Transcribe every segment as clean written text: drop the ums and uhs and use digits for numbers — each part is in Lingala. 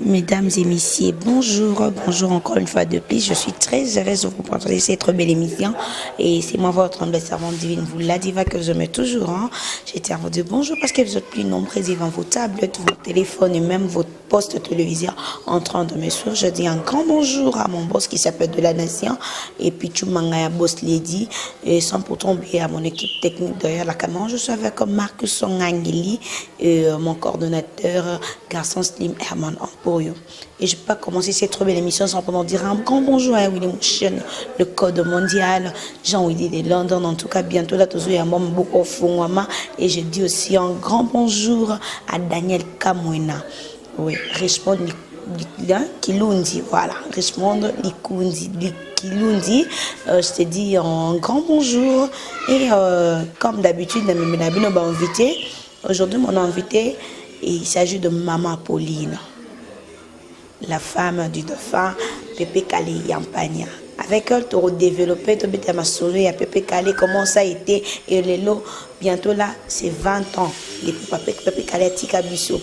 Mesdames et messieurs, bonjour, bonjour encore une fois de plus. Je suis très heureuse de vous présenter cette très belle émission. Et c'est moi, votre humble servante divine, vous la diva que je mets toujours. Hein. J'étais à vous dire bonjour parce que vous êtes plus nombreux devant vos tablettes, vos téléphones et même votre poste téléviseur en train de me suivre. Je dis un grand bonjour à mon boss qui s'appelle de la Nation et puis Chumangaya Boss Lady. Et sans pourtant oublier à mon équipe technique derrière la caméra. Je suis avec Marcus Songangeli et mon coordonnateur garçon Slim Herman Emporio. Et je ne peux pas commencer cette très belle émission sans pendant dire un grand bonjour à Willy Mouchen, le code mondial, Jean-Willy de London. En tout cas, bientôt là, toujours, il y a beaucoup Et je dis aussi un grand bonjour à Daniel Kamwena. Oui, Richmond Kilundi, voilà. Richmond Likundi, Kilundi. Je te dis un grand bonjour. Et comme d'habitude, nous invité. Aujourd'hui, mon invité, il s'agit de Maman Pauline, la femme du défunt Pépé Kallé Yampanya. Avec elle, tu as développé, tu as masolo, ya Pépé Kallé, comment ça a été. Et lelo, bientôt là, c'est 20 ans. Depuis Pépé Kallé atika biso.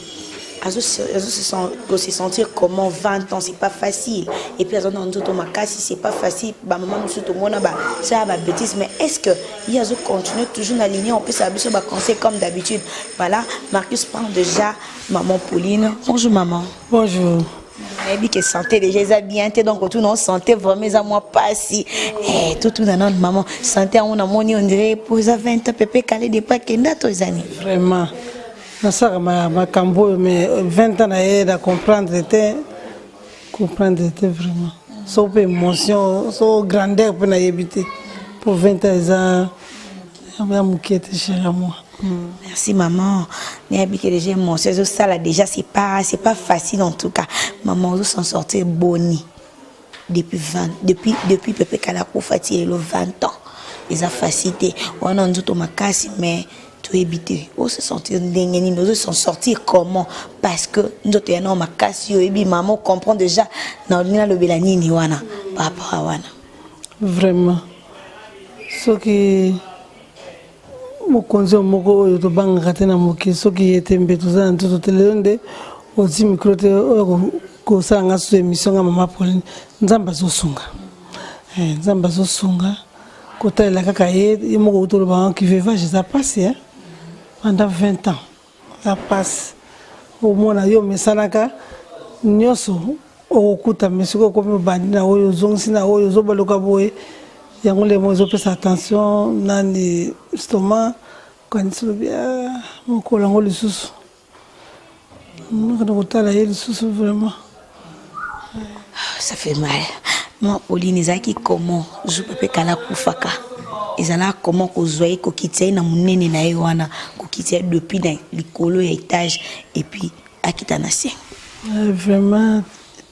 Azo se sentir comment? 20 ans, c'est pas facile. Et puis azo na nzoto makasi, c'est pas facile. Ba maman mosusu tomona ba ça ba bêtise, mais est-ce que il azo continuer toujours na ligne? On peut ça biso ba conseil comme d'habitude. Voilà, Marcus prend déjà maman Pauline. Bonjour maman. Bonjour. Nayebi ke santé déjà eza bien te, donc otuna santé vraiment eza mwa pasi. Eh, totuna nano maman, santé yango namoni on dirait po eza 20 ans Pepe Kallé depuis akenda to eza nini? Vraiment, nasalaka makambo oyo, mais 20 ans na ye na comprendre te, comprendre te vraiment. So mpe émotion, so grandeur mpe nayebi te. Po 20 ans eza ya moke te, cher à moi. Merci maman. Nayebi ke déjà émotion ezosala déjà, c'est pas facile. En tout cas maman, ozo s'en sortir boni depuis 20, depuis Pepe Kallé akufa ti lelo, 20 ans eza facile te. Wana nzoto makasi, mais toyebi te ose sentir ndenge nini, ozo s'en sortir comment, parce que nzoto ya nao makasi. Oyebi mama, comprend déjà na olingi nalobela nini wana par rapport à wana. Vraiment, soki mokonzi oyo moko oyo tobangaka te na mokili, soki ye te mbe toza na nzoto te. Lelo nde oti micro te oyo kosala nga so émission. Nga mama Pauline, Nzambe azosunga. Nzambe azosunga, kotalela kaka ye. Ye moko otolobanga ki veuvage eza mpasi pendant 20 ans eza mpasi. Omona yo omesanaka nyonso, okokuta me soki okomi obandi na oyo, ozongisi na oyo, ozobaluka boye, yango lemo ezopesa attention nani estomac. Kanisi lobi mokolo yango lisusu nakende kotala ye lisusu vraiment. Ça fait mal. Moi Pauline, ezalaki comment jour Pepe Kallé akufaka? Ezalaka comment kozwa ye, kokitisa ye na monene na ye wana, kokitisa ye depuis na likolo ya étage et puis akita na se? Vraiment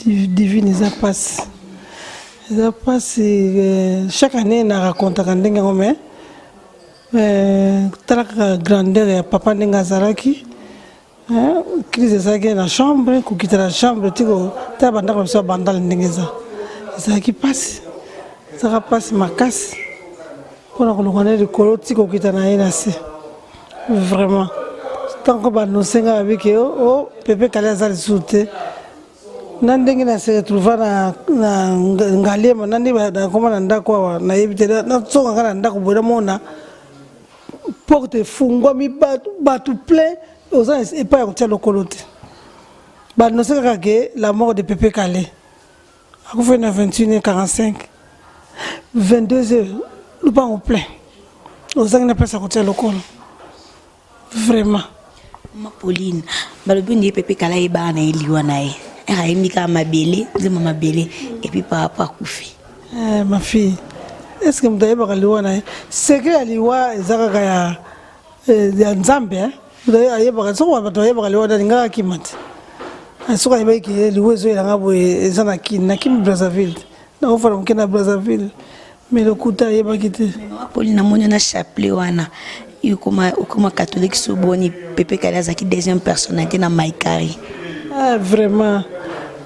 divine, eza mpasi, eza mpasi. Chaque année na racontaka ndenge yango, mais tala kaka grandeur ya papa ndenge azalaki. Crise ezalaki na chambre, kokita na chambre ti tala bandako na biso ya Bandale ndenge eza, ezalaki mpasi, ezalaka mpasi makasi mpona kolongwa na likolo ti kokita na ye na se. Vraiment, ntango banonse nga babiki o Pepe Kallé aza lisusu te, na ndenge na se retrouva na Ngaliema, na ndenge nakoma na ndako awa, nayebi te. Nasonga nga na ndako boye, namona porte efungwami, bato plein, oza epai ya kotia lokolo te. Banonse kaka ke la mort de Pepe Kallé, akufi na 21h45, 22 heures lupango plein, ozangi na place ya kotia lokolo vraiment. Ma Pauline, balobi nde Pepe Kallé ayebaka na ye liwa na ye, ere ayembi kaka mabele, nzembo mabele, et puis par rapport akufi. Eh, ma fille, est ce que moto ayebaka liwa na ye? Secret ya liwa eza kaka ya Nzambe. Moto ayebaka, soki bato bayebaka liwa, alingaka akima te. Soki ayebaki ke liwa ezoyelanga boye, eza na Kini, nakimi Brazzaville, nakofana moke na Brazzaville, mais lokuta, ayebaki te. Pauline, namoni na chapelet wana, okoma catholique. So boni Pepe Kallé azalaki deuxième personnalité na Maikari? Ah, vraiment,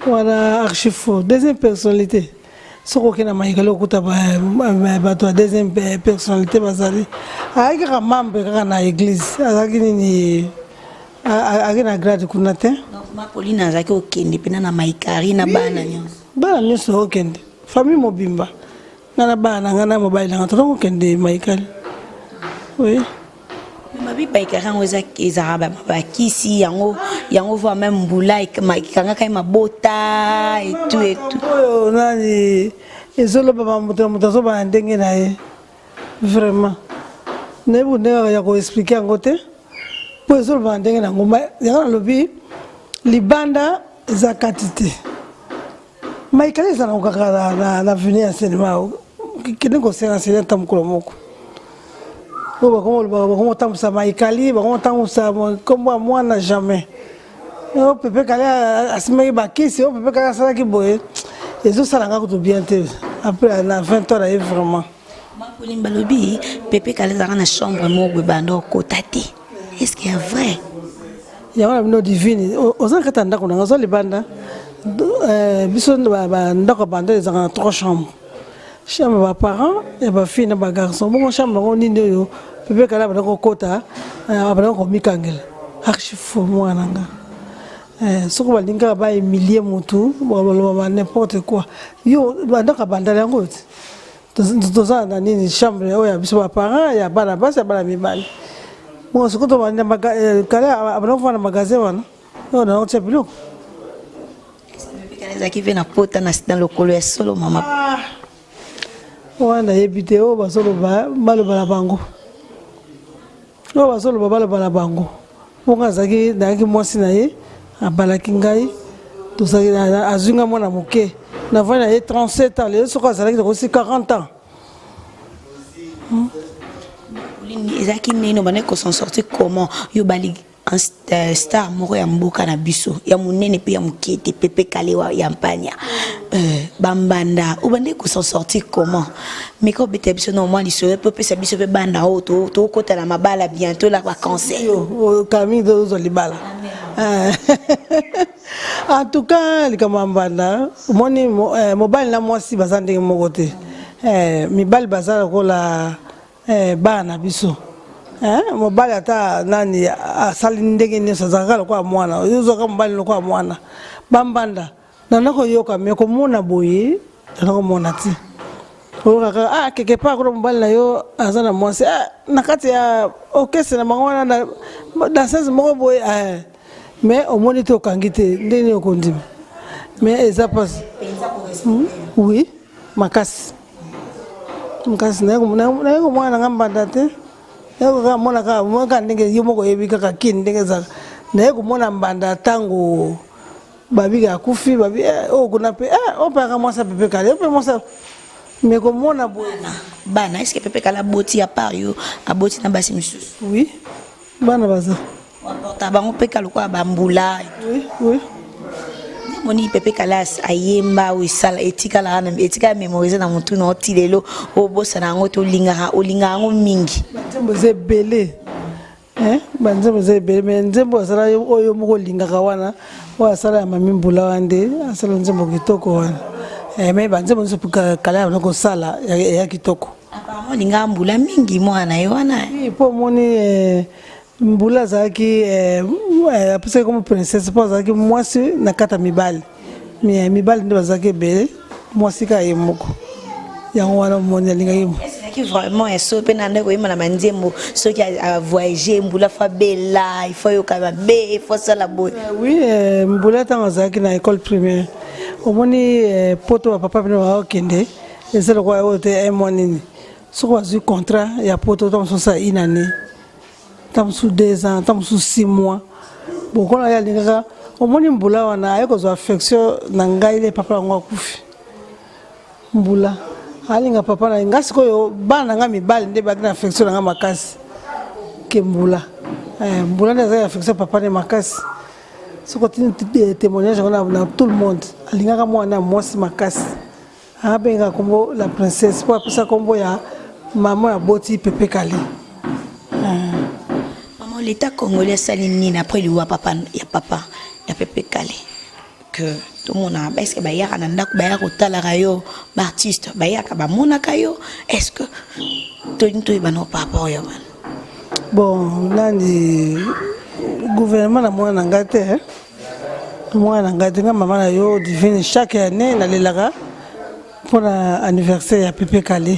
wana archi faux. Deuxième personnalité, soki okende na Maikali, okuta bato ya deuxième personnalité bazali. Ayaki kaka membre kaka na église, azalaki nini, ayaki na grade kuna te. Ma Pauline azalaki kokende mpena na maikari na bana nyonso. Bana nyonso okende, famille mobimba, ngai na bana na ngai na mobali na ngai toza kokende maikari, oui. Mabi maikari yango ezalaka bakisi yango yango voire même mbula ekangaka ye mabota etu etu. Oyo nani ezolobama, moto na moto azobana ndenge na ye. Vraiment nayebi ndenge ya koexpliquer yango te, mpo ezoloba na ndenge nango. Yango nalobi, libanda eza kati te. Maikali eza nango kaka na avenue ya enseignement. Kende kosenga nsele ata mokolo moko oyo bakomo bakomo otambwisa maikali, bakomo otambwisa nkombo ya mwana. Jamais oyo Pepe Kale asimaki bakisi, oyo Pepe Kale asalaki boye, ezosala nga kutu bien te après na 20 ans na ye vraiment. Mapolini, balobi Pepe Kale ezalaka na chambre moko boye, banda okota te. Est ce que ya vrai? Yango na bino Divine, oza na kati ya ndako nanga, oza libanda. Biso bandako ya banda ezalaka na trois chambre: chambre ya baparent, ya bafille na bagarçon. Bongo chambre yango nini oyo Pepe Kale abanda kokota, abanda komikangela? Archi faux, mwana nga. Soki balingi kaka bahumilie motu, baloba ba n'importe quoi. Yo bandako ya bandala yango te, toza na nini, chambre oyo ya biso baparent, ya bana basi, ya bana mibali. Bongo soki kale abanda kofanda na magasin wana oyo na otia biloko. Ezalaki mpe na pota na lokolo ya solo, mama? Wana nayebi te. Oyo bazoloba, baloba na bango. Oyo bazoloba, baloba na bango. Bongo azalaki, nayaki mwasi na ye, abalaki ngai, tozalaki, azwi ngai mwana moke, navandi na ye 37 ans. Lelo soki azalaki nakosi 40 ans. Ezalaki nini, obandaki kos'en sortir comment? Yo bali star moko ya mboka na biso, ya monene mpe ya moke te, Pepe Kale ya Mpania, bambanda, obandaki kos'en sortir comment? Meka obeta biso na mwa lisolo mpe opesa biso mpe banda oyo tokota na mabala bientôt la baconseil. Kami ozwa libala. En tout cas, likambo ya mbanda, omoni, mobali na mwasi baza ndenge moko te. Mibali baza lokola bana na biso. Mobali ata nani asali ndenge nyonso, azalaka lokola mwana. Ozwaka mobali lokola mwana. Bambanda nana koyoka me komona boye, nana komona te. Oyokaka ah, quelque part kuna mobali na yo aza na mwasi, ah, na kati ya orchestre na bango wana na danseuse moko boye, ah. Mais omoni te, okangi te, ndenge nini okondima? Mais eza mpasi, oui, makasi makasi. Naye komona nanga mbanda te, naye kaka mona kaka mona kaka ndenge yo moko oyebi kaka kini ndenge ezalaka. Naye komona mbanda ntango babika akufi, babi oyo kuna mpe, oyo mpe aka mwasi ya Pepe Kale, oyo mpe mwasi. Me komona boye. Bana, est ce que Pepe Kale aboti à part yo, aboti na basi misusu? Oui, bana baza. Aporta bango mpe ka lokola bambula? Oui. Moni Pepe Kale ayemba oyo esala etikala wana, etikala mémorise na motu na oti lelo, obosana yango te, olingaka, olingaka yango mingi. Banzembo eza ebele, banzembo eza ebele, mais nzembo asala oyo moko olingaka wana, oyo asala ya mami Mbula wana, nde asala nzembo kitoko wana. Mais banzembo nyonso Kale ya kosala eya kitoko. Apparemment olingaka Mbula mingi, mwana na ye wana. Mpo omoni, Mbula azalaki, apesaki komo princesse mpo azalaki mwasi na kati ya mibali. Mibali nde bazalaki ebele, mwasi kaka ye moko. Yango wana omoni alingaki. Ezalaki vraiment ya so mpe na ndeko koyemba na banzembo, soki avoyage, Mbula faut abela, il faut ayoka mabe, il faut asala boye. Oui, Mbula ntango azalaki na école primaire, omoni, poto bapapa bino baokende, eza lokola oyo te, un mois nini. Soki bazwi contrat ya poto, ntango mosusu asala une année, ntango mosusu 2 ans, ntango mosusu 6 mois. Bokola ye alingaka. Omoni, Mbula wana aye kozwa affection na ngai le papa yango akufi. Mbula alinga papa na ye. Ngai sikoyo, bana na ngai mibali nde baki na affection na ngai makasi ke Mbula. Mbula nde azali affection papa nde makasi. Soki otini témoignage yango na tout le monde, alingaka mwana ya mwasi makasi, abengaka kombo la princesse mpo apesa kombo ya mama ya boti Pepe Kale. Mama, l'état congolais asali nini après liwa papa ya papa ya Pepe Kale que tomona? Est ce que bayaka na ndako, bayaka kotalaka yo? Baartiste bayaka, bamonaka yo? Est ce que tolingi toyeba no par rapport ya wana? Bon, nani, gouvernement na mwana na ngai te. Mwana na ngai te, nga mama na yo Divine, chaque année nalelaka mpona anniversaire ya Pepe Kale.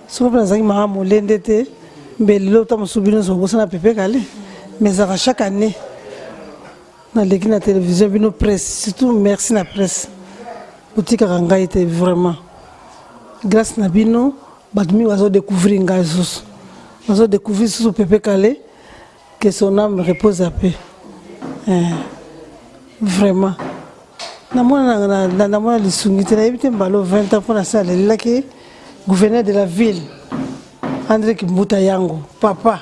Soki mpe nazalaki mama molende te, mbe lelo ta mosusu bino nyonso bobosana Pepe Kale. Mais ezalaka chaque année naleki na télévision, bino presse surtout, merci na presse, botikaka ngai te. Vraiment, grâce na bino bato mingi bazodécouvrir ngai lisusu, bazodécouvrir lisusu Pepe Kale. Que son âme repose à paix. Vraiment, namona namona lisungi te, nayebi te. Mbalo 20 ans mpona se alelelaki gouverneur de la ville André Kimbuta yango, papa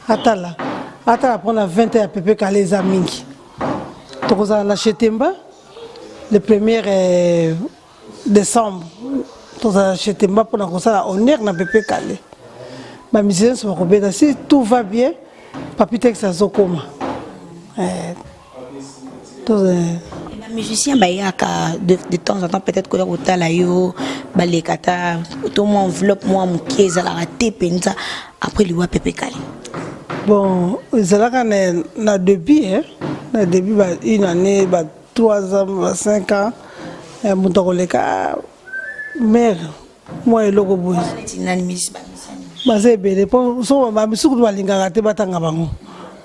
atala atala mpona 20 ans ya Pepe Kale eza mingi. Tokozala na Chetemba le premier décembre, tozala Chetemba mpona kosala honneur na Pepe Kale. Bamusicien nyonso bakobeta si tout va bien. Papi Tex azokoma. Bamusicien bayaka de temps en temps peut-être koya kotala yo, baleka ta to mwa enveloppe mwa moke ezalaka te mpenza après liwa Pepe Kale? Bon, ezalaka na début, hein? Na début ba une année, ba 3 ans, ba 5 ans, moto akoleka, mare mwa eloko boye. Neti nani bamusicien? Baza ebele, mpo so bamisuku balingaka te batanga bango.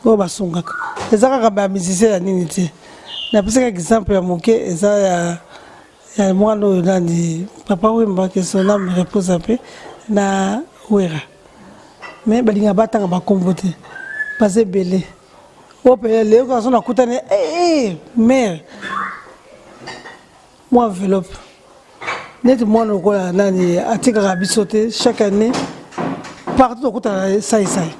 Oyo basungaka eza kaka bamusicien ya nini te. Napesaka exemple ya moke, eza ya mwana oyo nani, Papa Wemba, que son âme repose mpe na Wera. Mais balingaka batanga bakombo te, baza ebele. Oyo mpe lelo kaka so nakutani, mare mwa enveloppe, neti mwana lokola nani atikaka biso te. Chaque année partout tokutana, saisai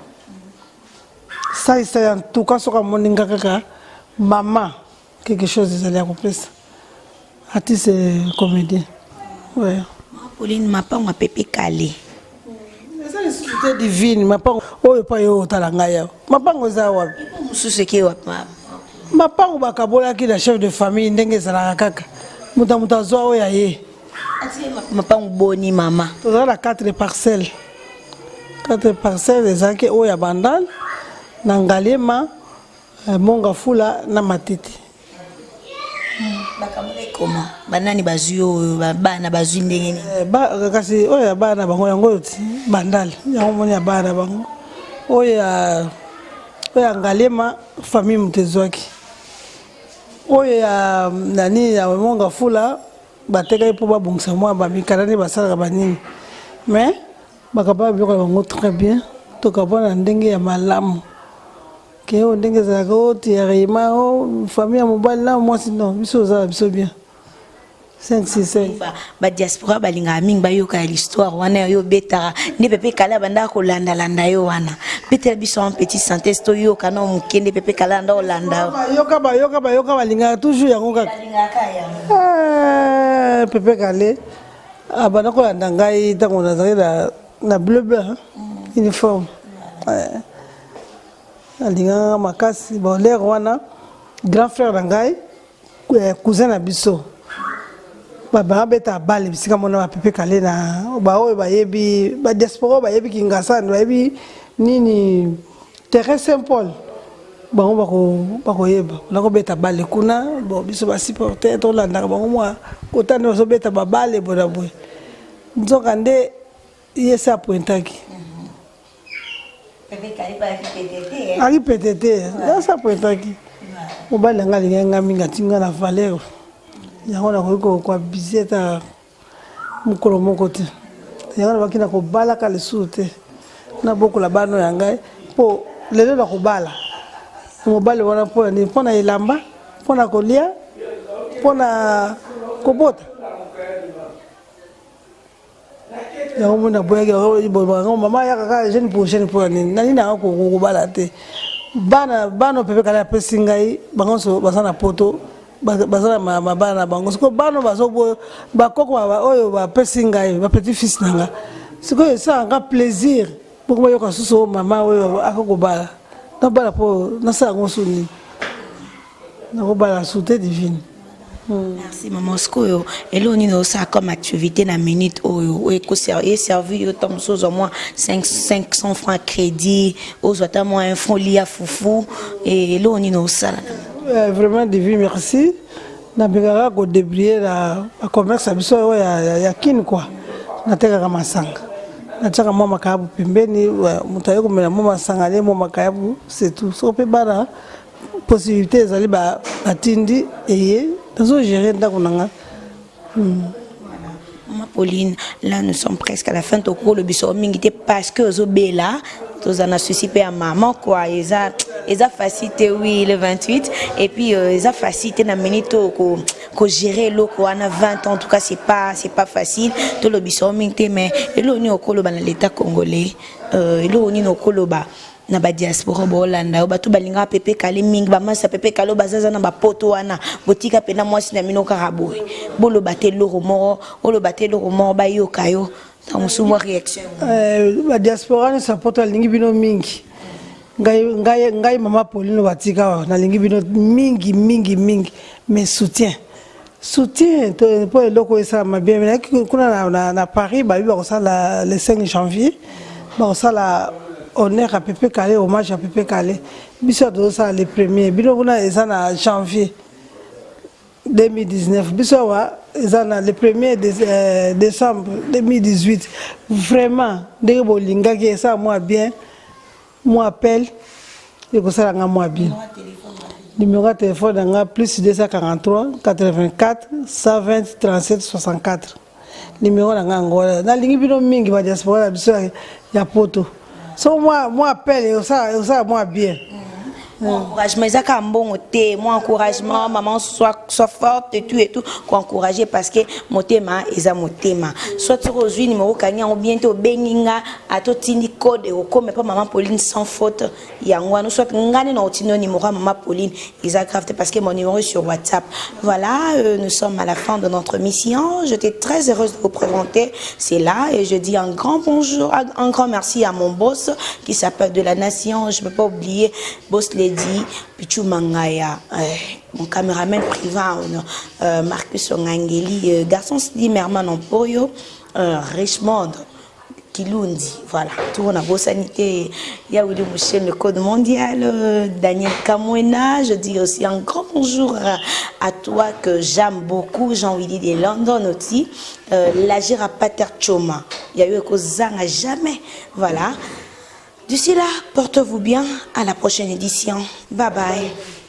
saisai. En tout cas, soki amoni nga kaka mama, quelque chose ezali ya kopesa, artiste comédien, ouais. Pauline, mapango ya Pepe Kale? Eza lisusu te, Divine. Mapango oyo epai oyo otala ngai awa, mapango eza wapi? Mosusu eke wapi? Mapango bakabolaki na chef de famille, ndenge ezalaka kaka, moto moto azwa oyo aye. Mapango boni, mama? Tozala na 4 parcelles. 4 parcelles ezalaki oyo ya Bandal, na Ngaliema, Monga Fula na Matete. Bakamona koma banani bazwi oyo, bana bazwi ndenge nini? Kasi oyo ya bana bango yango oyo ti Bandal, yango moni ya bana bango. Oyo ya Ngaliema, famille moto ezwaki. Oyo ya nani, ya Monga Fula, batekaki mpo babongisa mwa bamikanda nde basalaka banini. Mais bakaba biloko na bango très bien, tokabwana na ndenge ya malamu ke oyo ndenge ezalaka o tierima o famille ya mobali na mwasi. Non, biso ozala biso bien, 5 6 5. Badiaspora balingaka mingi bayoka ya l'histoire wana yo obetaka nde Pepe Kale abandaka kolandalanda yo wana. Betela biso en petit synthèse, toyoka na moke nde Pepe Kale anda olanda. Bayoka, bayoka, bayoka, balingaka toujours yango kaka. Balingaka yango. Pepe Kale abanda kolanda ngai ntango nazalaki na bleu blanc uniforme. Alingaka makasi. Bon, l'heure wana grand frère na ngai, cousin na biso, babeta bale bisika mona bapepe Kale na baoyo bayebi, badiaspora oyo bayebi Kingasani, bayebi nini, terrain Saint Paul, bango bakoyeba. Nakobeta bale kuna. Bon, biso basupporter tolandaka bango mwa kota nde bazobeta babale bona boye. Nzoka nde ye se apointaki, aki pete te, ase apointaki mobali na ngai. Alingai ngai mingi, atinga na valeur yango. Nakoki koabuser ata mokolo moko te. Yango nabaki na kobalaka lisusu te, nabokola bana ya ngai, mpo lelo nakobala mobali wana mpo na nini? Mpo na elamba, mpo na kolia, mpo na kobota. Yango moni naboyaki yango. Mama yaka kaka jeune pour jeune, mpo na nini nani nanga kobala te? Bana, bana Pepe Kala apesi ngai, bango nyonso baza na Poto, baza na mabala na bango. Sikoyo bana bazoboyo bakoko oyo bapesi ngai, bapetit fils na nga. Sikoyo esalaka nga plaisir bongo bayoka susu oyo mama oyo akokobala. Nabala mpo nasala yango su nini? Nakobala su te, Divine. Merci, mama. Sikoyo eloko nini osala comme activité na minute oyo eservi yo? Ntango mosusu ozwa mwa 500 francs crédit, ozwa ata mwa un franc lia fufu, eloko nini osala? Vraiment Divine, merci. Nabengaka kodébrouiller na bacommerce ya biso oyo ya Kini kua. Natekaka masanga, natiaka mwa makayabu pembeni. Moto aye komela mwa masanga, alie mwa makayabu, c'est tout. Soko mpe bana possibilité ezali, batindi eye, nazogérer ndako na nga. Maman Pauline, là nous sommes presque à la fin. Tokolo biso mingi te parce que ozobela, toza na souci mpe ya maman quoi. Eza facile te, oui, le 28 et puis eza facile te na minute oyo kogérer eloko wana 20 ans. En tout cas, c'est pas facile. Tolobisa mingi te, mais eloko nini okoloba na l'État congolais, eloko nini okoloba na badiaspora boolanda yo, bato balingaka Pepe Kale mingi, bamasa Pepe Kale oyo bazaza na bapoto wana, botika mpena mwasi na bino kaka boye, boloba te eloko moko, oloba te eloko moko, bayoka yo ntango mosusu, mwa réaction? Badiaspora nyonso ya poto, alingi bino mingi. Ngai mama Pauline batika awa, nalingi bino mingi mingi mingi, mais soutien, soutien mpo eloko esalama bien. Nayaki kuna na Paris, babi bakosala le 5 janvier, bakosala honneur à Pepe Kale, hommage à Pepe Kale. Biso tozosala le premier, bino kuna eza na janvier 2019, biso awa eza na le premier décembre 2018. Vraiment, ndenge bolingaki esala mwa bien, mwa appel ekosalanga mwa bien. Numéro ya telefone na nga: +243 84 120 37 64. Numéro na nga yango wana. Nalingi bino mingi, badiaspora na biso ya poto. So mwa appel ekosala mwa bien. Encouragement eza kaka mbongo te, mwa encouragement: maman, sois forte et tout et tout, koencourager, parce que motema eza motema. Soit soki ozwi numéro, okangi yango bien te, obengi nga, ata otindi code, ekokoma epa mama Pauline sans faute. Yango wana, soit nga nde na otindi yo numéro ya mama Pauline, eza grave te parce que mon numéro est sur WhatsApp. Voilà, nous sommes à la fin de notre mission. J'étais très heureuse de vous présenter. C'est là et je dis un grand bonjour, un grand merci à mon boss qui s'appelle de la nation. Je ne peux pas oublier boss Lady Pichu Mangaya, mon caméraman privé, Marcus Ongangeli, garçon Slimerman Emporio, Richmond Kilundi, voilà, tout on a beau sanité. Il y a Willy Mouchel, le code mondial, Daniel Kamwena. Je dis aussi un grand bonjour à toi que j'aime beaucoup, Jean-Willy de London aussi, l'Agira Pater Choma. Il y a eu Zanga jamais, voilà. D'ici là, portez-vous bien. À la prochaine édition. Bye bye.